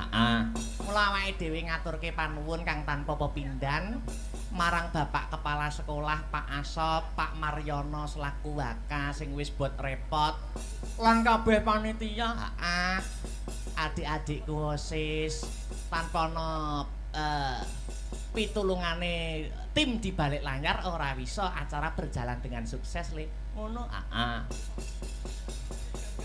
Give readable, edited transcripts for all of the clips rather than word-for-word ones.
Heeh. Mula awake dhewe ngaturke panuwun kang tanpa pepindhan marang Bapak Kepala Sekolah Pak Asop, Pak Maryono selaku waka sing wis bot repot lan kabeh panitia. Heeh. Adik-adikku OSIS tanpa ana pitulungane tim di balik layar ora bisa acara berjalan dengan sukses le. Ngono. Heeh.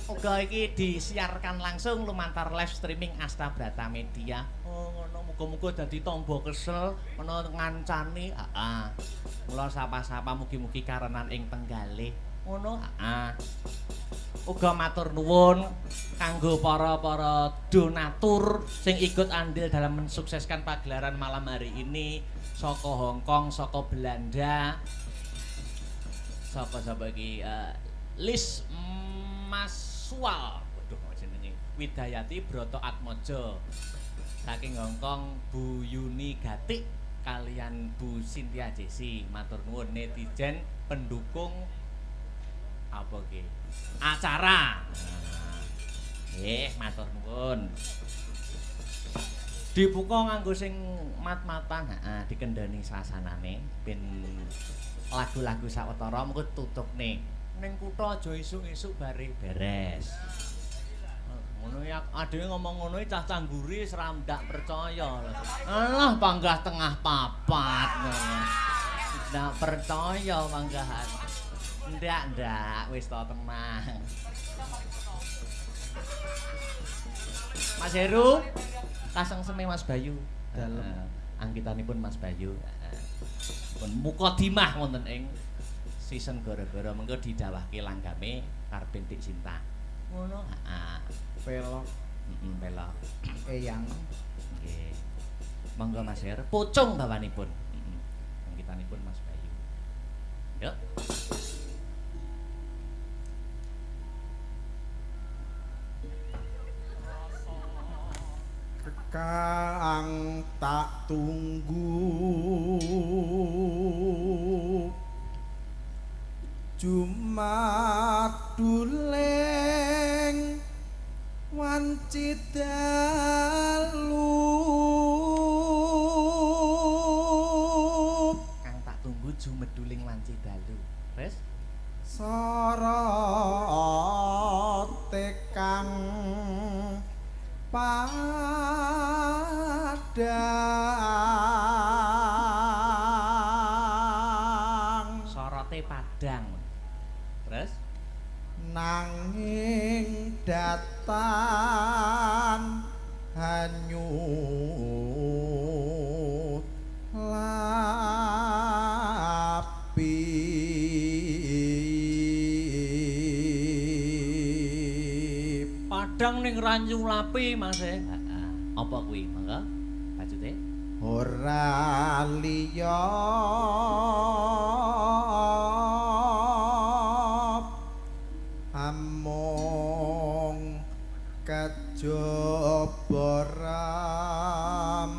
Uga iki disiarkan langsung lumantar live streaming Astabrata Media. Oh ngono, muga-muga dadi tamba kesel ana ngancani. Heeh. Mula sapa-sapa mugi-mugi karenan ing penggalih. Ngono. Heeh. Uga matur nuwun kanggo para-para donatur sing ikut andil dalam mensukseskan pagelaran malam hari ini saka Hong Kong, saka Belanda. Sapa-sapa iki Lis Masual. Waduh jenenge Widayati Broto Atmojo. Saking Hong Kong Bu Yuni Gatik kalian Bu Cynthia Jesi. Matur nuwun netizen pendukung apa iki? Acara. Matur nuwun. Dibuka nganggo sing mat-matan, heeh, dikendhani suasanane ben lagu-lagu sawetara mengko tutukne. Ning kutha aja isuk-isuk bare beres. Ngono ya adewe ngomong ngono iki cah cangguri wis ra ndak percaya. Alah panggah tengah papat ngono. Ndak percaya panggahan. Ndak, wis to tenang. Mas Heru, kasengseme Mas Bayu. Dalem anggitanipun Mas Bayu. Pun mukadimah wonten ing season gara-gara mengko didhawahke langgame Karben Dik Sinta. Ngono. Heeh. Pelok. Heeh, pelok. Eyang. Nggih. Monggo Mas Heru, pucung bawanipun. Heeh. Anggitanipun Mas Bayu. Yuk. Kang tak tunggu Jumat duling wanci dalu. Kang tak tunggu jumeduling wanci dalu. Wes sorote kang padang sorote padang. Terus nanging datan hanyut lapi. Padang ning ranyu lapi Mas e. Heeh. Apa kuwi? Mangga bajute. Ora liya amung kejaba rembulan.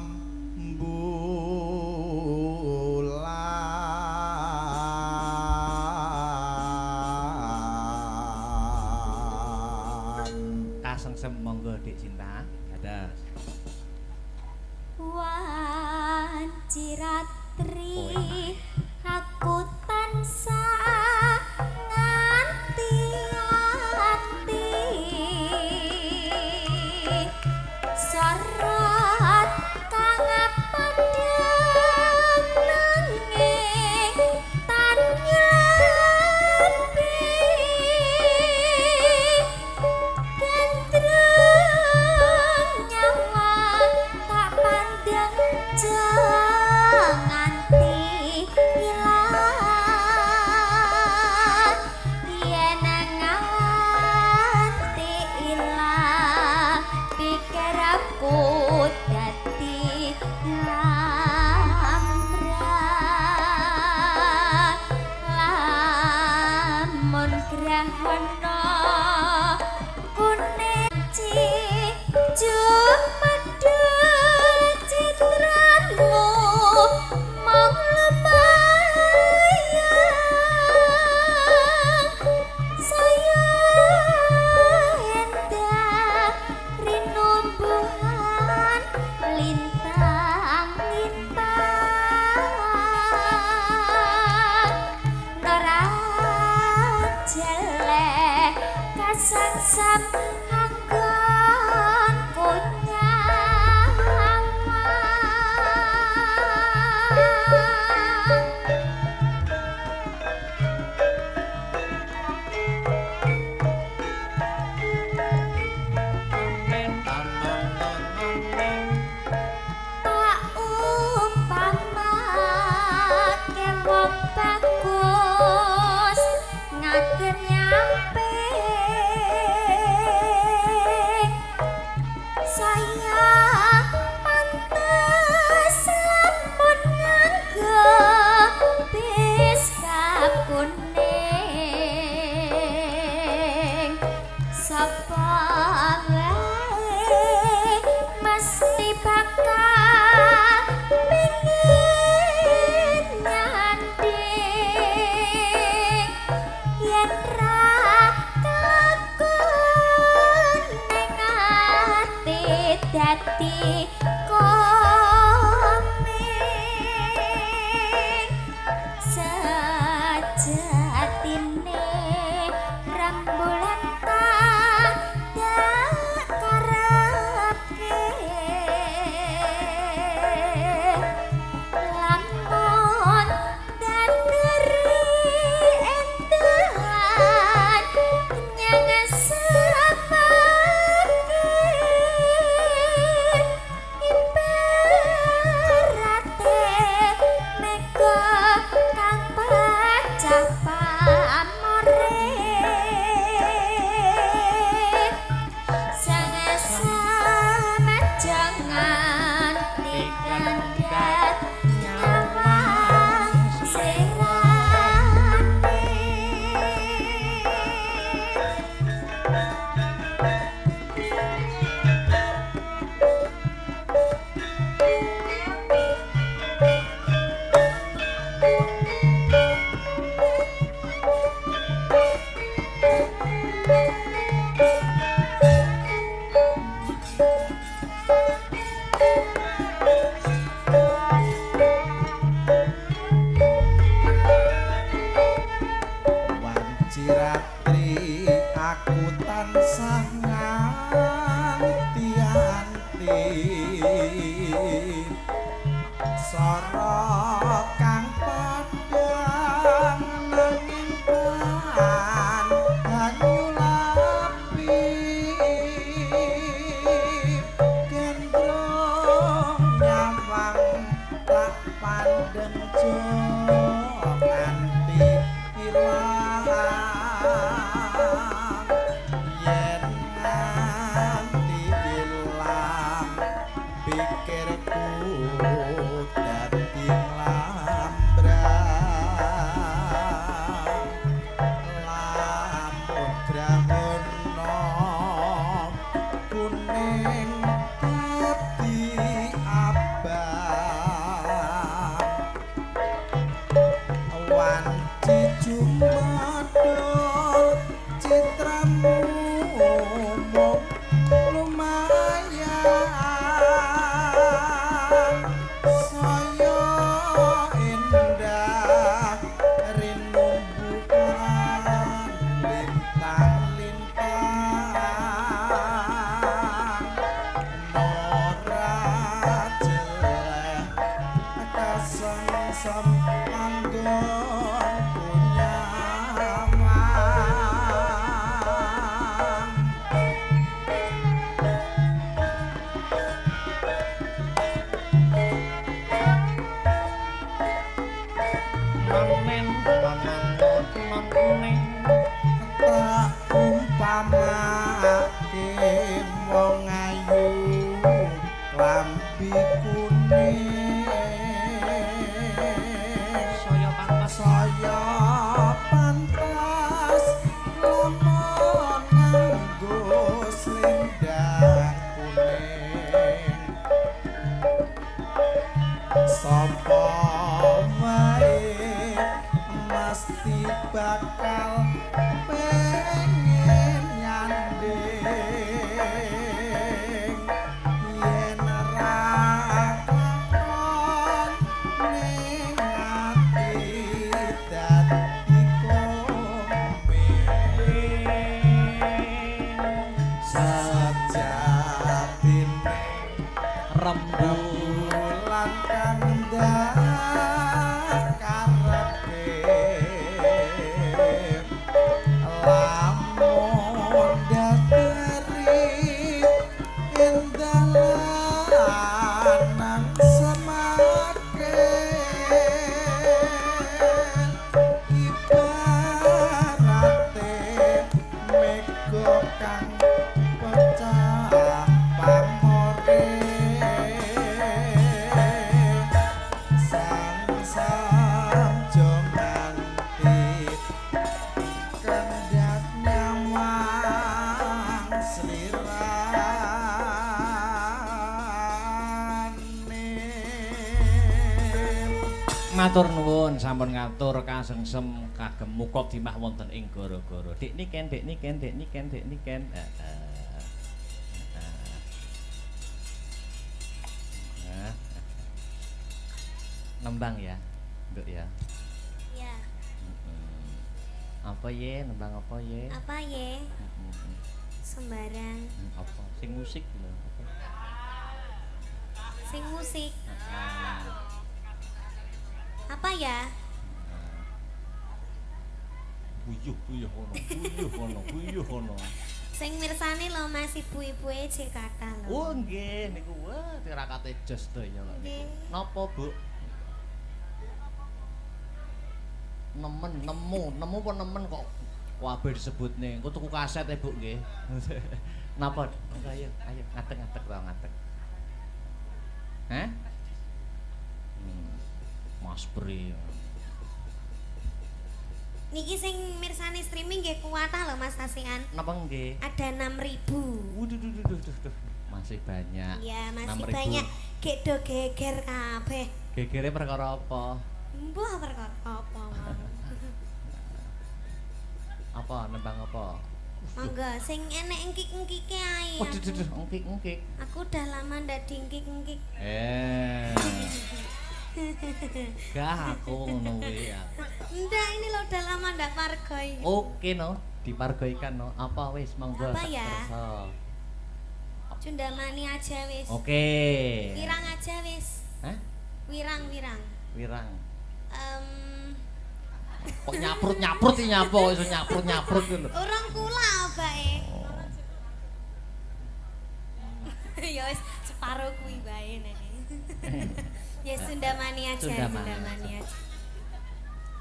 Kasengsem monggo Dik Sinta. Dados. Wanci ratri aku tansah nganti-anti sorot kang padhang nanging tan nyambi gandrung nyawa tak pandang nganti ilang. Kasengsem anggonku nyawang. Tak umpamake wong bagus ngagen nyampe saya pantes lamun nganggo beskap kuning. Sapa wae mesti bakal pengin nyanding yen ra kelakon ning ati dadi koming. Sejatine rembulan tak karepke lamun daneri endahan nyang semake ibarate mega kang pecah pamore. Sangat nganti kandat nyawang sirane. Wanci ratri aku tansah nganti-anti sora kang padhang nanging pan hanyulapi gendrong nyawang tak pandeng jok nganti ilang yen nganti ilang pikirku dadi nglambrang lamun grahana kuning dadi abang wanci jumadul citramu mung lumayan saya indah rinumbukan lintang-lintang ora jeleh kasengsem anggonku nyawang. Nonen nonen Tak umpamake wong ayu klambi kuning saya pantes saya pantas lamun nganggo selendang kuning. Sapa wae mesti bakal pengen nyanding yen ra kelakon ning ati dadi komeng. Rembulan kang ndak karepe lamun dadari endalan nang semake ibarate mega kang pecah pamore sang samjo nganti kendhat nyawang slirane. Matur nuwun sampun ngatur kasengsem kagem muka dimah wonten ing gara-gara. Dik niken, dik niken, dik niken, dik niken. Heeh. Nembang ya, Nduk ya. Ya. Apa ye, nembang apa ye? Apa ye? Sembarang. Apa? Sing musik lho, apa? Sing musik. Apa ya? Buyuh buyuh ono, buyuh ono, buyuh ono. Sing mirsani lho Mas, ibu-ibuke jek kathah lho. Oh nggih niku wah tirakate jos sedaya kok niku. Napa, Bu? Nemen, nemu, nemu apa nemen kok kabeh disebutne. Engko tuku kaset e, Bu nggih. Napa? Monggo ayo, ayo ngadeg-ngadeg to, ngadeg. Hah? Mas Pri. Niki sing mirsani streaming nggih kuwatah lho Mas Asian. Napa nggih? Ada 6.000. Waduh duh duh duh duh. Masih banyak. Iya, masih 6.000. banyak. Gek do geger kabeh. Gegere perkara apa? Mbuh perkara apa mau. Apa nembang apa? Monggo sing enek engkik-engkike ae. Waduh duh duh engkik-engkik. Aku udah lama ndak diengkik-engkik. Gah aku ngono kuwi ya. Ndak, ini lo udah lama ndak pargoi. Oke no, dipargoikan no. Apa wis monggo. Apa ya? Cundamani aja wis. Oke. Wirang aja wis. Hah? Wirang-wirang. Wirang. Kok nyaprut-nyaprut iki nyapa kok iso nyaprut-nyaprut lho. Urung kula obake. Oh. Ya wis separo kuwi wae nek. Ya Sundamani aja, Sundamani aja.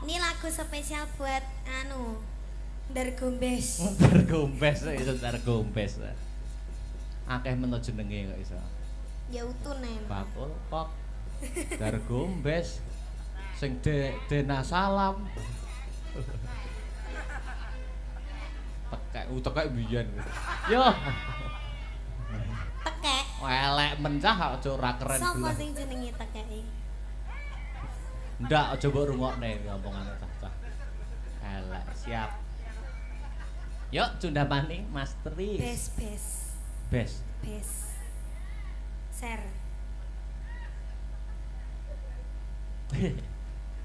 Ini lagu spesial buat anu Dargombes. Dargombes iso Dargombes. Akeh meno jenenge kok iso. Ya utun nen. Bakul kok. Dargombes sing Dena Salam. Tekek utekek biyen. Yo. Tekek. Elek mencah aja ora keren. Sapa sing jenenge tekeke? Ndak aja mbok rungokne omongane cah-cah. Elek siap. Yuk Cundamani Mas Tri. Bes bes. Bes. Bes. Ser.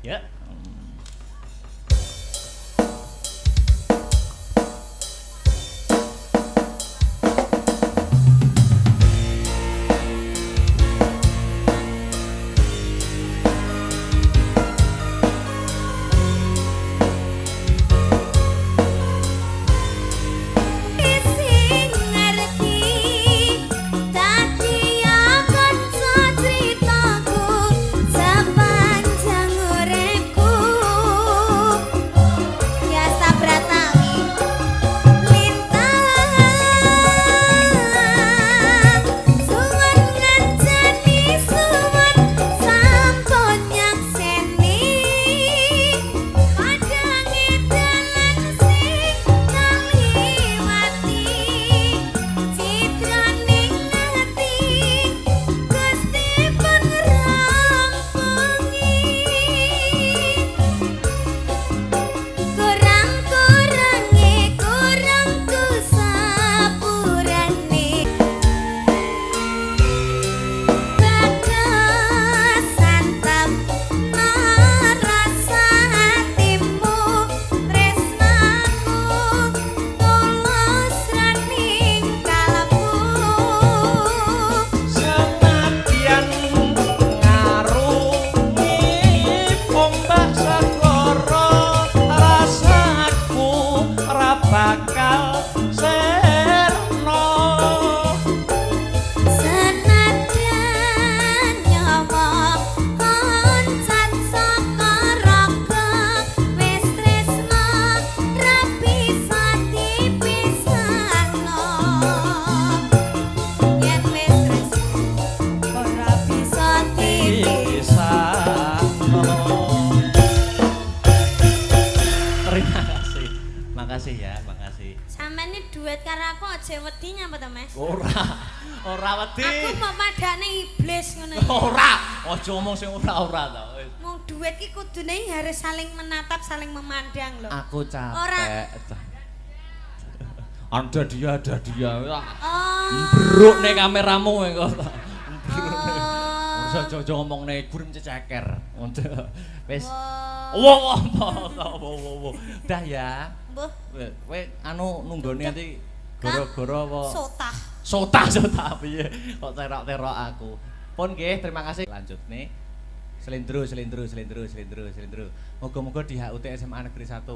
Ya. Sepanjang uripku. Duet karo aku aja wedi nyapa to, Mas? Ora. Ora wedi. Aku mau padane iblis ngono iki. Ora. Aja ngomong sing ora-ora to. Wis. Wong duet ki kudune harus saling menatap, saling memandang lho. Aku capek. Ora. Ada dia, ada dia. Oh. Mbrukne kameramu engko. Oh. Ora aja ngomongne gurum ceceker. Wis. Wah. Wah, wah, wah, wah, wah, wah. Dah ya. Mbuh, Kowe anu nunggone nanti gara-gara apa? Sotah. Sotah sotah piye? Kok terok-terok aku. Pun nggih, terima kasih. Lanjut nih. Selindro, selindro, selindro, selindro, selindro. Moga-moga di HUT SMA Negeri 1